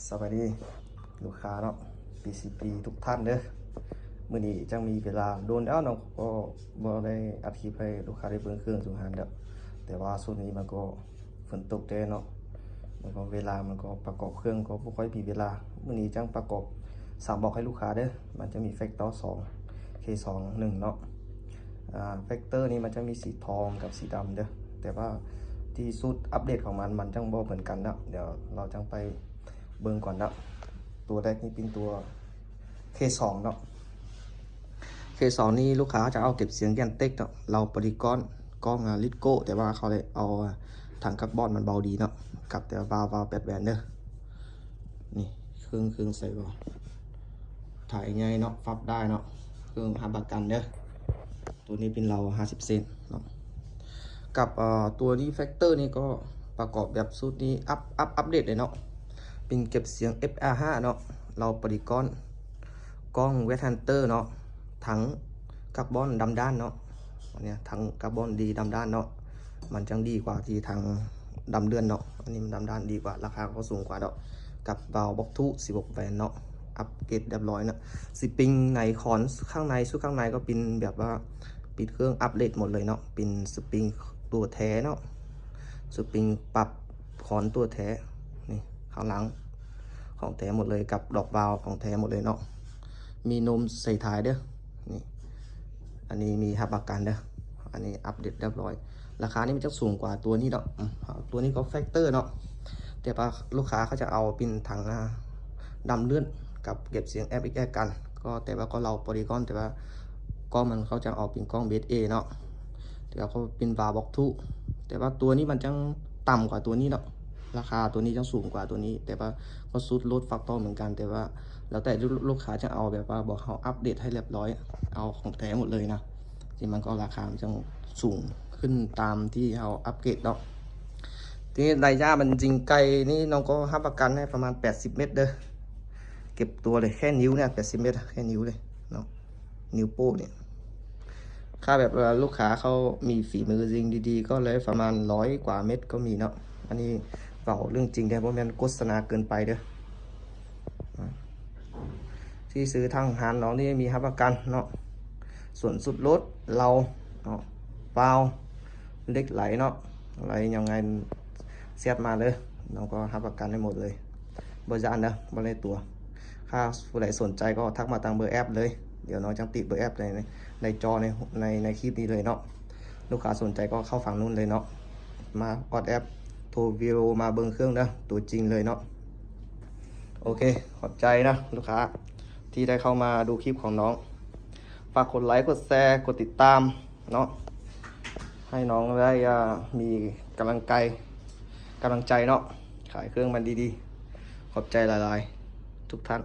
ສະບາຍດີລູກຄ້າເນາະ ພີຊີພີ ທຸກທ່ານເດີ. ມື້ນີ້ຈັ່ງມີເວລາ ໂດນແລ້ວເນາະ ກໍບໍ່ໄດ້ອັດຄລິບໃຫ້ລູກຄ້າໄດ້ເບິ່ງເຄື່ອງຢູ່ຫັ້ນແຫຼະ ແຕ່ວ່າຊ່ວງນີ້ມັນກໍຝົນຕົກແດ່ເນາະ ແລ້ວກໍເວລາມັນກໍປະກອບເຄື່ອງກໍບໍ່ຄ່ອຍມີເວລາ. ມື້ນີ້ຈັ່ງປະກອບສາມບລັອກໃຫ້ລູກຄ້າເດີ. ມັນຈະມີແຟັກເຕີສອງ ເຄສອງໜຶ່ງເນາະ. ອາ ແຟັກເຕີນີ້ມັນຈະມີສີທອງກັບສີດຳເດີ ແຕ່ວ່າທີ່ຊຸດອັບເດດຂອງມັນ ມັນຈັ່ງບໍ່ເໝືອນກັນເນາະ. ດຽວເຮົາຈັ່ງໄປເບິ່ງກ່ອນເນາະ. ຕົວແລກນີ້ເປັນຕົວເຄສອງເນາະ. ເຄສອງນີ້ລູກຄ້າຈະເອົາເກັບສຽງແກນເຕັກເນາະ ເລົາໂປລີກອນ ກ້ອງ ອາ ລິດໂກ້ ແຕ່ວ່າເຂົາໄດ້ເອົາຖັງກາບອນ ມັນເບົາດີເນາະ ກັບແຕ່ວ່າວາວ ວາວແປດແຫວນເດີ. ນີ້ເຄື່ອງ ເຄື່ອງໃສ່ບໍ່ ຖ່າຍໃຫຍ່ເນາະ ປັບໄດ້ເນາະ ເຄື່ອງຮັບປະກັນເດີ. ຕົວນີ້ເປັນເລົາຫ້າສິບເຊັນເນາະ ກັບ ເອີ ຕົວນີ້ແຟັກເຕີນີ້ກໍປະກອບແບບຊຸດນີ້ ອັບ ອັບ ອັບເດດເລີຍເນາະ. ເປັນເກັບສຽງ ເອັຟອາຫ້າເນາະ ເລົາໂປລີກອນ ກ້ອງ ແວັດຮັນເຕີເນາະ ຖັງກາບອນດຳດ້ານເນາະ. ອັນເນີ້ຍຖັງກາບອນດີດຳດ້ານເນາະ ມັນຈັ່ງດີກວ່າທີ່ຖັງດຳເລື່ອນເນາະ. ອັນນີ້ມັນດຳດ້ານດີກວ່າ ລາຄາກໍສູງກວ່າເນາະ ກັບວາວບລັອກທູ ສິບຫົກແຫວນເນາະ ອັບເກຣດຮຽບຮ້ອຍເນາະ. ສະປຣິງໃນຄອນຂ້າງໃນ ຊຸດຂ້າງໃນກໍເປັນແບບວ່າເປັນເຄື່ອງອັບເດດໝົດເລີຍເນາະ ເປັນສະປຣິງຕົວແທ້ເນາະ ສະປຣິງປັບຄອນຕົວແທ້. ນີ້ຂ້າງຫຼັງຂອງແທ້ໝົດເລີຍ ກັບດອກວາວຂອງແທ້ໝົດເລີຍເນາະ. ມີນົມໃສ່ທ້າຍເດີ ນີ້ ອັນນີ້ມີຮັບປະກັນເດີ. ອັນນີ້ອັບເດດຮຽບຮ້ອຍ ລາຄານີ້ມັນຈະສູງກວ່າຕົວນີ້ເນາະ. ອືມ ຕົວນີ້ກໍແຟັກເຕີເນາະ ແຕ່ວ່າລູກຄ້າເຂົາຈະເອົາເປັນຖັງ ອາ ດຳເລື່ອນກັບເກັບສຽງ ເອັຟເອັກແອັກ ກັນ ກໍແຕ່ວ່າກໍເລົາໂປລີກອນ ແຕ່ວ່າກ້ອງມັນເຂົາຈະເອົາເປັນກ້ອງເບສເອເນາະ ແຕ່ວ່າກໍເປັນວາວບລັອກທູ ແຕ່ວ່າຕົວນີ້ມັນຈັ່ງຕ່ຳກວ່າຕົວນີ້ເນາະ. ລາຄາຕົວນີ້ຈັ່ງສູງກວ່າຕົວນີ້ ແຕ່ວ່າກໍຊຸດໂຫຼດແຟັກເຕີເໝືອນກັນ ແຕ່ວ່າແລ້ວແຕ່ລູກ ລູກຄ້າຈະເອົາແບບວ່າບໍ່ ເຮົາອັບເດດໃຫ້ຮຽບຮ້ອຍ ເອົາຂອງແທ້ໝົດເລີຍນະ ທີ່ມັນກໍລາຄາມັນຈັ່ງສູງຂຶ້ນຕາມທີ່ເຮົາອັບເກຣດເນາະ. ທີນີ້ໄລຍະມັນຍິງໄກນີ້ ນ້ອງກໍຮັບປະກັນໃຫ້ປະມານແປດສິບເມັດເດີ ເກັບຕົວເລີຍ ແຄ່ນິ້ວເນຍ ແປດສິບເມັດ ແຄ່ນິ້ວເລີຍເນາະ ນິ້ວໂປ້ນີ້. ຖ້າແບບວ່າລູກຄ້າເຂົາມີຝີມືຍິງດີໆ ກໍເລີຍປະມານຮ້ອຍກວ່າເມັດກໍມີເນາະ. ອັນນີ້ເວົ້າເລື່ອງຈິງເດີ ບໍ່ແມ່ນໂຄສະນາເກີນໄປເດີ. ທີ່ຊື້ທາງຮ້ານນ້ອງນີ້ມີຮັບປະກັນເນາະ ສ່ວນຊຸດໂຫຼດ ເລົາເນາະ ວາວ ເຫຼັກໄຫຼເນາະ ໄຫຼຍັງໄງແຊັດມາເລີຍ ນ້ອງກໍຮັບປະກັນໃຫ້ໝົດເລີຍ ບໍ່ຢ້ານເດີ ບໍ່ໄດ້ຕົວະ. ຖ້າຜູ້ໃດສົນໃຈກໍທັກມາທາງເບີແອັບເລີຍ ດຽວນ້ອງຈັ່ງຕິເບີແອັບໃນ ໃນຈໍໃນ ໃນ ໃນຄລິບນີ້ເລີຍເນາະ. ລູກຄ້າສົນໃຈກໍເຂົ້າຝັ່ງນັ້ນເລີຍເນາະ ມາອອດແອັບ ໂທວິດີໂອມາເບິ່ງເຄື່ອງເດີ ຕົວຈິງເລີຍເນາະ. ໂອເຄ ຂອບໃຈນະລູກຄ້າທີ່ໄດ້ເຂົ້າມາດູຄລິບຂອງນ້ອງ. ຝາກກົດໄລ ກົດແຊ ກົດຕິດຕາມເນາະ ໃຫ້ນ້ອງໄດ້ ອາ ມີກຳລັງໄກ ກຳລັງໃຈເນາະ ຂາຍເຄື່ອງມັນດີໆ. ຂອບໃຈຫຼາຍໆ ທຸກທ່ານ.